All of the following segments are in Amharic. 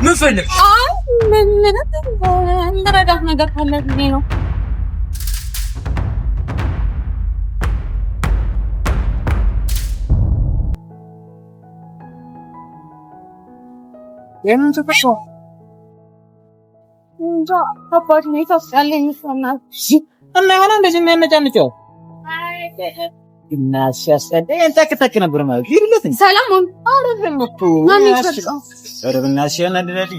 ምን ፈለግሽ? ምረዳት ነገር ካለ ብዬ ነው። የምን ፍቅር ነው? እንጃ ከባድ ሁኔታ ውስጥ ያለ ይመስለኛል። እና የሆነ እንደዚህ የሚያነጫንጨው እና ሲያስጠላ ጠቅ ጠቅ ነበር ማለት ይልለት። ሰላም ኧረ በእናትሽ ያናድዳል።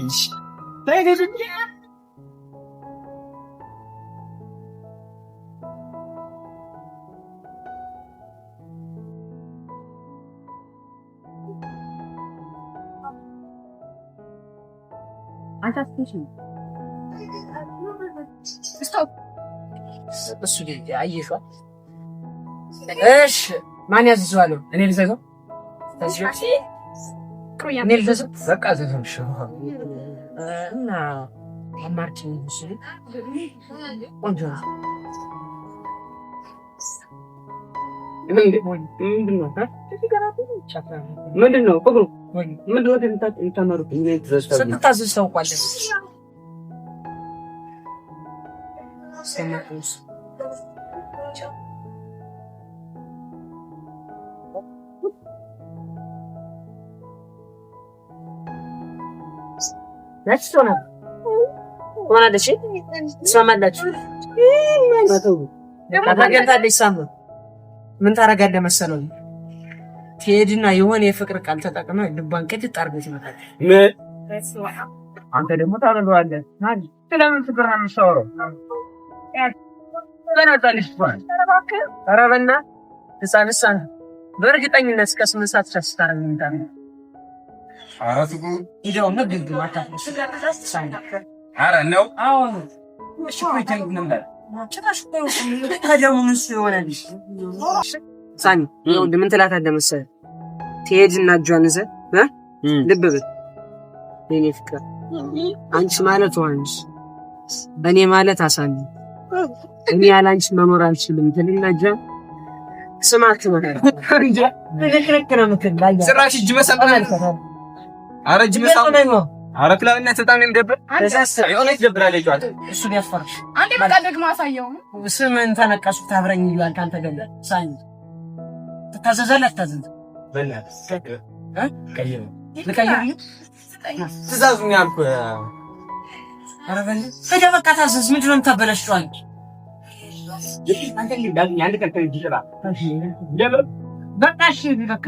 እሱ አየሽዋ? እሺ ማን ያዝዘዋል? እኔ ልዘዘው? እኔ ልዘዘው? በቃ ዘዘው። እና አማርጭ ቆንጆ ነው። ምንድን ነው ፍቅሩ? ምንድን ነው የምታመሩት? ስትታዘዝ ታውቋለህ። ትሆናለች። ትስማማላችሁ? ታገኝታለች። ሳም ምን ታደርጋለህ መሰለው? ትሄድና የሆነ የፍቅር ቃል ተጠቅመህ ልቧን ቅጥጥ አድርገህ ትመታለህ። አንተ ደግሞ ታደርገዋለህ። ስለምን ፍቅር ነው የምታወራው? ኧረ በእናትህ ህፃን ህፃን በእርግጠኝነት እስከ 8 ሰዓት ድረስ ስታደርግ ምን ትላታለህ መሰለህ? ትሄድና እጇን ይዘህ ልብ በል የእኔ ፍቅር፣ አንቺ ማለት ውሃ ነሽ፣ እኔ ማለት አሳ ነኝ። እኔ ያለ አንቺ መኖር አልችልም ትልና እጇን ስማት ጭራሽ እጅ መሳም ኧረ እጅ መሳም ኧረ ክላብነት በጣም ነው የሚደብር። የሆነ ይደብራል። የጨዋታ እሱ ቢያስፈርሽ አንዴ በቃ ደግሞ አሳየው። ስምን ተነቀሱት አብረኝ ይሏል። ካንተ ገለ ሳኝ ትታዘዛለህ አትታዘዝም? ትእዛዙን ያልኩህ። ኧረ በእናትህ በቃ ታዘዝ። ምንድን ነው የምታበላሽው አንተ? በቃ እሺ፣ በቃ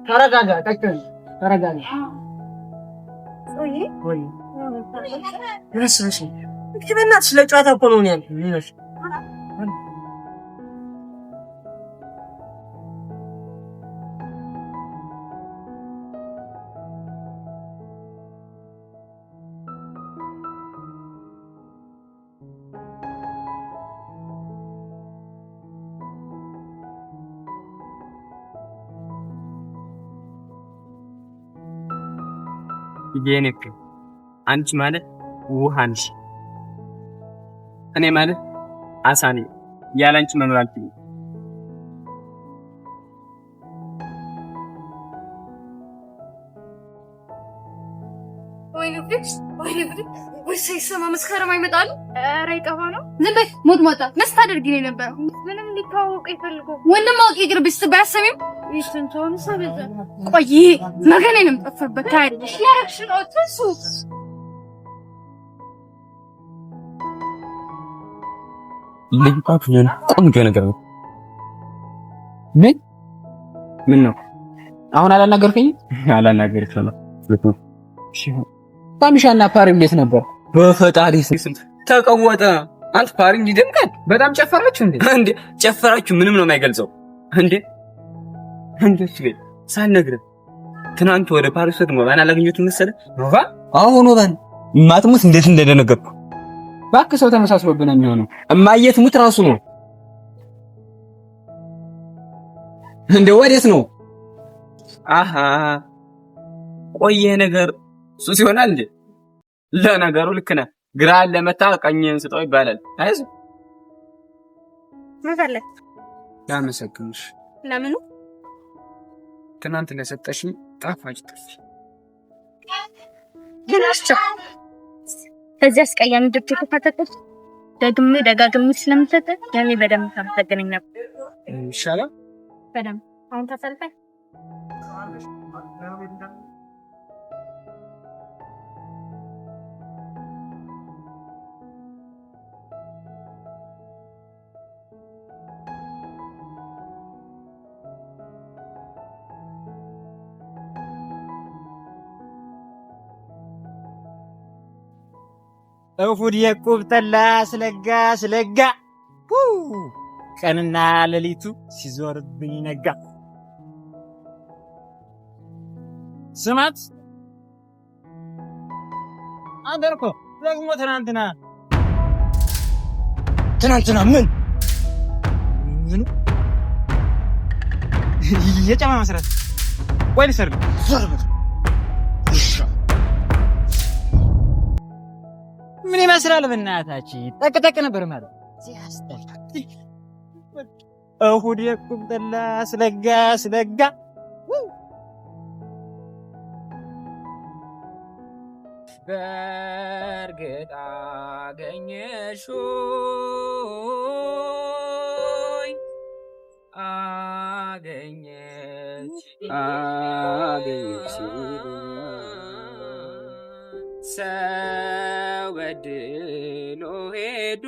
ተረጋጋ፣ ተረጋጋ። በእናትሽ ለጨዋታ እኮ ነው ያልኩህ። የኔ ፍቅር አንቺ ማለት ውሃ ነሽ፣ እኔ ማለት አሳ ነኝ። ያለ አንቺ መኖር አልችልም። ወይ ሳይሰማ መስከረም አይመጣሉ። ኧረ ይጠፋ ነው። ዝም በይ ሞት ሞታ ምን ስታደርጊ ነው የነበረው? ምንም ሊታወቅ ይፈልጉ ወንድም አውቄ ይቅርብሽ ስትባይ አትሰሚም? ቆይ መገኔንም ጠፋበት። ታያለሽ። ያረግሽ ነው ትንሱ ልጅቷ ቆንጆ ነገር ነው። ምን ምን ነው አሁን አላናገርከኝም? አላናገርክም። ታሚሻና ፓሪ እንዴት ነበር? በፈጣሪ ስም ተቀወጠ። አንተ ፓሪ እንዲህ ደምቃል። በጣም ጨፈራችሁ እንዴ? እንዴ ጨፈራችሁ ምንም ነው የማይገልጸው። እንዴ እንዴ እሱ ቤት ሳልነግርህ ትናንት ወደ ፓሪስ ወደ ኖቫን አላገኘሁትም መሰለህ? ኖቫ? አዎ ኖቫን። ማትሙት እንዴት እንደደነገጥኩ እባክህ። ሰው ተመሳስሎብን የሚሆነው እማዬ ትሙት ራሱ ነው። እንደ ወዴት ነው? አሃ ቆየ ነገር ሱስ ይሆናል እንዴ? ለነገሩ ልክ ነህ። ግራህን ለመታ ቀኝህን ስጠው ይባላል። አይዞህ። ምን ፈለግ? ላመሰግንሽ። ለምኑ? ትናንት ለሰጠሽኝ ጣፋጭ ጥፊ። ግን አስቸው በዚህ አስቀያሚ ድርጊት ተፋተተች። ደግሜ ደጋግሜ ስለምሰጥ ያኔ በደንብ ታመሰግነኝ ነበር። ይሻላል። በደንብ አሁን ተሰልፈን እሁድ የቁብ ጠላ ስለጋ ስለጋ ቀንና ሌሊቱ ሲዞርብኝ ነጋ። ስማት አንተ እኮ ደግሞ ትናንትና ትናንትና ምን ምን የጫማ መስራት ወይ ልሰር ምን ይመስላል? በእናታችን ጠቅ ጠቅ ነበር ማለት ሲያስጠላ። እሁድ የቁም ጠላ ስለጋ ስለጋ በእርግጥ አገኘሽኝ አገኘች አገኘች ሰው በድሎ ሄዶ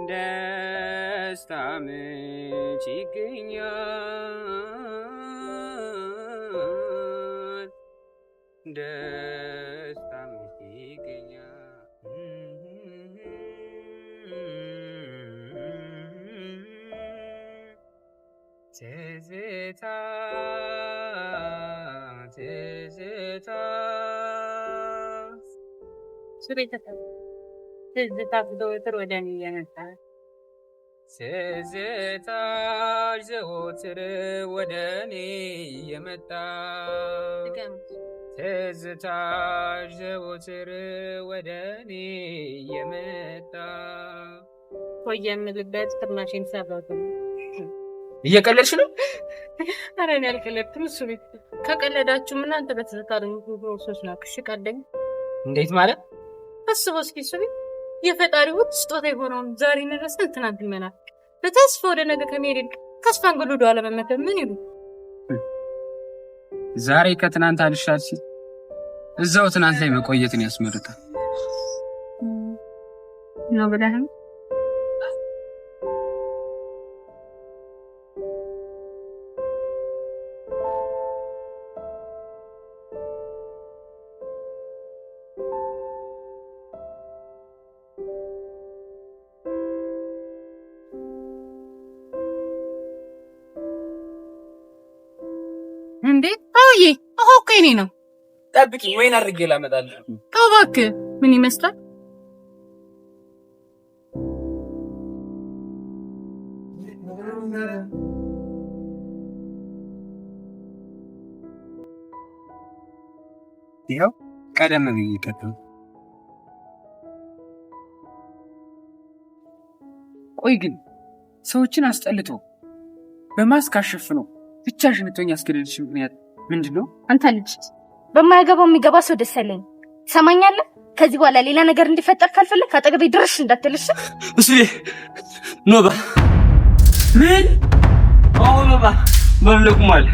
ደስታ መች ይገኛል? ደስታ መች ይገኛል? ትዝታ ትዝታ ትዝታ ዘወትር ወደ እኔ እየመጣ ትዝታሽ ዘወትር ወደ እኔ እየመጣ ትዝታሽ ዘወትር ወደ እኔ እየመጣ ቆይ የምልበት ፍርናሽን ሰራሁት። እየቀለድሽ ነው? ኧረ እኔ አልቀለድኩም። እሱ ቤት ከቀለዳችሁ እናንተ በትዝታ ሰዎች ናችሁ። እሺ ቀለኝ። እንዴት ማለት? አስበው እስኪ እሱ ቤት የፈጣሪ ውድ ስጦታ የሆነውን ዛሬ ረስተን ትናንት መናፈቅ፣ በተስፋ ወደ ነገ ከመሄድ ይልቅ ተስፋን ገሎ ወደ ኋላ መመከር ምን ይሉ? ዛሬ ከትናንት አልሻል ሲል እዛው ትናንት ላይ መቆየትን ያስመርጣል። ነው ብለህ ነው? እንዴ አውዬ፣ አሁ እኮ የእኔ ነው። ጠብቂኝ፣ ወይን አድርጌ ላመጣልሽ። ተው እባክህ። ምን ይመስላል? ይኸው ቀደም ብዬ ቀደም። ቆይ ግን ሰዎችን አስጠልቶ በማስክ አሸፍኖ ብቻሽን ልትሆኝ ያስገደደሽ ምክንያት ምንድን ነው? አንተ ልጅ በማያገባው የሚገባ ሰው ደስ አይለኝም። ትሰማኛለህ? ከዚህ በኋላ ሌላ ነገር እንዲፈጠር ካልፈለግ ከአጠገቤ ድርሽ እንዳትልሽ። እሱ ኖባ ምን? አዎ ኖባ መብለቁሟል።